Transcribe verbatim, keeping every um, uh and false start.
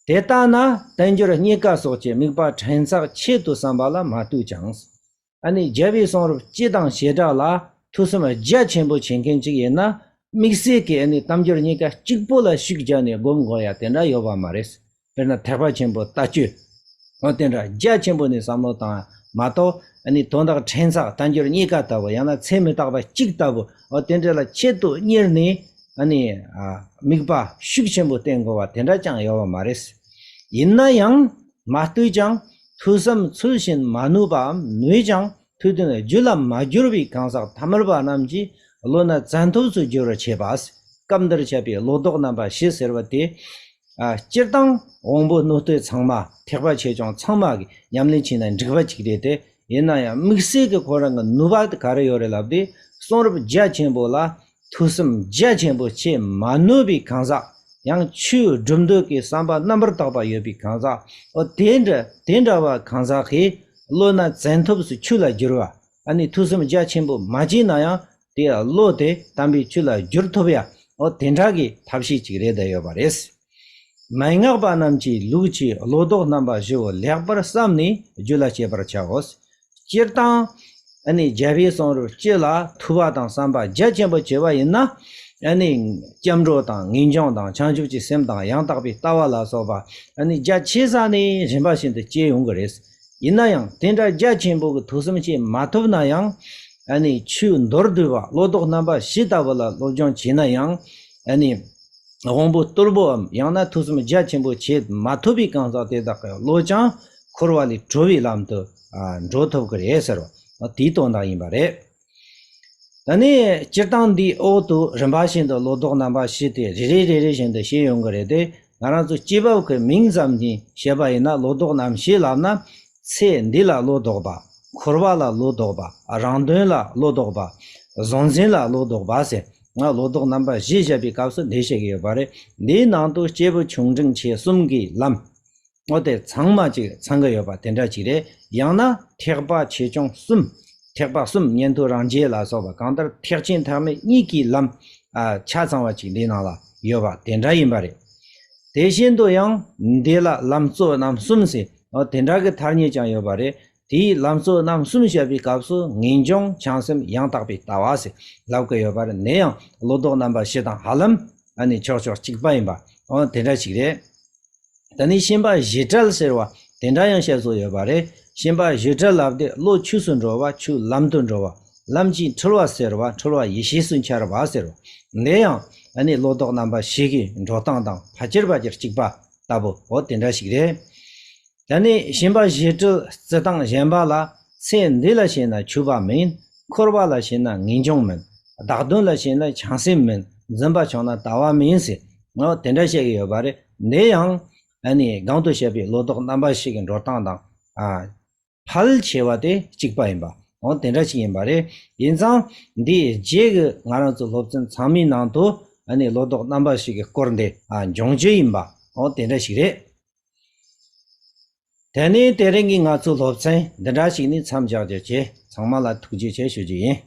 དེ་ལྟ་ན་དལ་འབྱོར་རྙེད་དཀའ་སོགས་ཀྱི་དམིགས་པ་ཕྲན་ཚེགས་ཆེད་དུ་བསམ་པ་ལ་མ་ལྟོས་ཀྱང་། ཨ་ནི་རྒྱལ་བའི་གསུང་རབ་སྤྱི་དང་བྱེ་བྲག་ལ་ཐོས་བསམ་རྒྱ་ཆེན་པོ་བྱེད་མཁན་ཅིག་ཡིན་ན། དམིགས་བསལ་གྱི་ཨ་ནི་དལ་འབྱོར་རྙེད་དཀའ་གཅིག་པོ་ལ་ཤུགས་རྒྱག་ནས་སྒོམ་དགོས་ཡ་དེ་འདྲ་ཡོད་པ་མ་རེད། དཔེར་ན་ཐེག་པ་ཆེན་པོ་ལྟ་སྤྱོད། འོ་དེ་འདྲ་རྒྱ་ཆེན་པོ་ནས་བསམ་བློ་བཏང་མ་གཏོགས། ཨ་ནི་དོན་དག་ཕྲན་ཚེགས་དལ་འབྱོར་རྙེད་དཀའ་ལྟ་བུ། ཡང་ན་ཚེ་མི་རྟག་པ་གཅིག་ལྟ་བུ། འོ་དེ་འདྲ་ལ་ཆེད་དུ་གཉེར་ནས། ཨ་ནི་ཨ་དམིགས་པ་ཤུགས་ཆེན་པོ་བསྟེན་དགོས་པ་དེ་འདྲ་ཅང་ཡོད་པ་མ་རེད། ཡིན་ན་ཡང་མ་ལྟོས་ཀྱང་ཐོས་བསམ་ཚུལ་བཞིན་མ་ནུས་པའམ་ནུས་ཀྱང་ཐོས་དོན་རྒྱུད་ལ་མ་གྱུར་པའི་གང་ཟག་ཐ་མལ་པ་རྣམས་ཀྱིས་བློ་སྣ་བཙན་ཐབས་སུ་བསྒྱུར་བར་བྱེད་པ། སྐབས་འདིར་བཤད་པའི་བློ་ལྡོག་རྣམ་པ་བཞི་ཟེར་བ་དེ། ཨ་སྤྱིར་བཏང་དབང་པོ་རྣོ་རྟུལ་ཚང་མ། ཐེག་པ་ཆེ་ཆུང་ཚང་མ་གིས་ཉམས་ལེན་བྱས་ན་འགྲིག་པ་ཅིག་རེད་དེ། ཡིན་ན་ཡང་དམིགས་བསལ་གྱི་ཁོ་རང་གི་ནུས་པ་དེ་ག་རེ་ཡོད་རེད་ལབ་དུས། གསུང་རབ་རྒྱ་ཆེན་པོ་ལ་ཐོས་བསམ་རྒྱ་ཆེན་པོ་བྱེད་མ་ནུས་པའི་གང་ཟག། ཡང་ཆོས་སྒྲུབ་འདོད་ཀྱི་བསམ་པ་རྣམ་པར་དག་པ་ཡོད་པའི་གང་ཟག། འོ་དེ་འདྲ་དེ་འདྲ་བ་གང་ཟག་གིས་བློ་སྣ་བཙན་ཐབས་སུ་ཆོས་ལ་བསྒྱུར་བ། ཨ་ནི་ཐོས་བསམ་རྒྱ་ཆེན་པོ་མ་བྱས་ན་ཡང་དེ་བློ་དེ་དམ་པའི་ཆོས་ལ་བསྒྱུར་ཐུབ་ཡ། འོ་དེ་འདྲ་གི་ཐབས་ཤེས་ཅིག་རེད་བསྡད་ཡོད་པ་རེད། མན་ངག་པ་རྣམས་ཀྱི་ལུགས་ཀྱི་བློ་ལྡོག་རྣམ་པ་བཞི་བོ་ལེགས་པར་བསམས་ནས་རྒྱུད་ལ་སྐྱེད་པར་བྱའོ། སྤྱིར་བཏང་ཨ་ནི་རྒྱལ་བའི་གསུང་རབ་སྤྱི་ལ་ཐོས་པ་དང་བསམ་པ་རྒྱ་ཆེན་པོ་བྱས་པ་ཡིན་ན། ཨ་ནི་སྐྱབས་འགྲོ་དང་ངེས་འབྱུང་དང་བྱང་ཆུབ་ཀྱི་སེམས་དང་ཡང་དག་པའི་ལྟ་བ་ལ་སོགས་པ་ཨ་ནི་རྒྱ་ཆེ་ས་ནས་རིམ་པ་བཞིན་དུ་སྐྱེ་ཡོང་གི་རེད། ཡིན་ན་ཡང་དེ་འདྲ་རྒྱ་ཆེན་པོ་གི་ཐོས་བསམ་བྱེད་མ་ཐུབ་ན་ཡང་། ཨ་ནི་ཆོས་མདོར་བསྡུས་པ་བློ་ལྡོག་རྣམ་པ་བཞི་ལྟ་བུ་ལ་སློབ་སྦྱོང་བྱས་ན་ཡང་། ཨ་ནི་དབང་པོ་རྟུལ་པོའམ་ཡང་ན་ཐོས་བསམ་རྒྱ་ཆེན་པོ་བྱེད་མ་ཐུབ་པའི་གང་ཟག་དེ་དག་གི་བློ་ཀྱང་འཁོར་བ་ལས་གྲོལ་བའི་ལམ་དུ་ཨ་འགྲོ་ཐུབ་ཀྱི་རེད་ཟེར་བ། དེའི་དོན་དག་ཡིན་པ་རེད། ད་ནི་སྤྱིར་བཏང་འདིའི་འོག་ཏུ་རིམ་པ་བཞིན་དུ་བློ་ལྡོག་རྣམ་པ་བཞི་དེ་རེ་རེ་རེ་རེ་བཞིན་དུ་བཤད་ཡོང་གི་རེད་དེ། ང་རང་ཚོ་སྐྱེས་བབ་ཀྱི་མིང་ཙམ་གྱིས་བཤད་པ་ཡིན་ན། བློ་ལྡོག་རྣམ་བཞི་ལབ་ན། ཚེ་འདི་ལ་བློ་ལྡོག་པ། འཁོར་བ་ལ་བློ་ལྡོག་པ། རང་དོན་ལ་བློ་ལྡོག་པ། གཟུང་འཛིན་ལ་བློ་ལྡོག་པ་ཟེར། ང་བློ་ལྡོག་རྣམ་པ་བཞི་བཤད་པའི་སྐབས་སུ་འདི་བཤད་ཀྱི་ཡོད་པ་རེད། འདིའི་ནང་དུ་སྐྱེས་བུ་ཆུང་འབྲིང་ཆེ་གསུམ་གྱི་ལམ། འོ་དེ་ཚང་མ་ཅིག་ཚང་གི་ཡོད་པ་དེ་འདྲ་ཅིག་རེད། ཡང་ན་ཐེག་པ་ཆེ་ཆུང་གསུམ། ཐེག་པ་གསུམ་ཉན་ཐོས་རང་རྒྱལ་ལ་སོགས་པ་གང་ལྟར་ཐེག་ཆེན་ཐེག་དམན་གཉིས་ཀྱི་ལམ། ཨ་ཆ་ཚང་བ་ཅིག་འདི་ནང་ལ་ཡོད་པ་དེ་འདྲ་ཡིན་པ་རེད། དེ་བཞིན་དུ་ཡང་འདི་ལ་ལམ་གཙོ་རྣམ་གསུམ་ཟེར། འོ་དེ་འདྲ་གི་ཐ་སྙད་ཀྱང་ཡོད་པ་རེད། དེའི་ལམ་གཙོ་རྣམ་གསུམ་བཤད་པའི་སྐབས་སུ་ངེས་འབྱུང་བྱང་སེམས་ཡང་དག་པའི་ལྟ་བ་ཟེར་ལབ་ཀྱི་ཡོད་པ་རེད། ནས་ཡང་བློ་ལྡོག་རྣམ་པ་བཞི་དང་ཧ་ལམ་ཨ་ནི་ཕྱོགས་ཕྱོགས་གཅིག་པ་ཡིན་པ། འོ་དེ་འདྲ་ཞིག་རེད། ད་ནི་ཤན་པ་བཞི་བྲལ་ཟེར་བ་དེ་འདྲ་ཡང་བཤད་སྲོལ་ཡོད་པ་རེད། ཤན་པ་བཞི་བྲལ་ལབ་དེ་བློ་ཆོས་སུ་འགྲོ་བ། ཆོས་ལམ་དུ་འགྲོ་བ། ལམ་གྱིས་འཁྲུལ་བ་སེལ་བ། འཁྲུལ་བ་ཡེ་ཤེས་སུ་འཆར་བ་ཟེར་བ། འདི་ཡང་ཨ་ནི་བློ་ལྡོག་རྣམ་པ་བཞི་གི་འགྲོ་སྟངས་དང་ཕལ་ཆེར་ཕལ་ཆེར་གཅིག་པ་ལྟ་བུ། འོ་དེ་འདྲ་ཞིག་རེད། ད་ནི་ཤན་པ་བཞི་བྲལ་རྩི་སྟངས་གཞན་པ་ལ། ཚེ་འདི་ལ་ཞེན་ན་ཆོས་པ་མིན། འཁོར་བ་ལ་ཞེན་ན་ངེས་འབྱུང་མིན། བདག་དོན་ལ་ཞེན་ན་བྱང་སེམས་མིན། འཛིན་པ་བྱུང་ན་ལྟ་བ་མིན་ཟེར། འོ་དེ་འདྲ་བཤད་ཀྱི་ཡོད་པ་རེད། འདི་ཡང་ཨ་ནི་གོང་དུ་བཤད་པའི་བློ་ལྡོག་རྣམ་པ་བཞི་གི་འགྲོ་སྟངས་དང་། ཨ་ཕལ་ཆེ་བ་དེ་གཅིག་པ་ཡིན་པ། འོ་དེ་འདྲ་ཞིག་ཡིན་པ་རེད། ཡིན་ཙང་འདིའི་རྗེས་ཀྱི་ང་རང་ཚོ་སློབ་ཚན་ཚང་མའི་ནང་དུ་ཨ་ནི་བློ་ལྡོག་རྣམ་པ་བཞི་གི་སྐོར་འདི་ཨ་འབྱུང་རྒྱུ་ཡིན་པ། འོ་དེ་འདྲ་ཞིག་རེད། དེ་ནས་དེ་རིང་གི་ང་ཚོའི་སློབ་ཚན་འདི་འདྲ་ཞིག་ནས་མཚམས་འཇོག་རྒྱུ་བྱས། ཚང་མ་ལ་ཐུགས་རྗེ་ཆེ་ཞུ་རྒྱུ་ཡིན།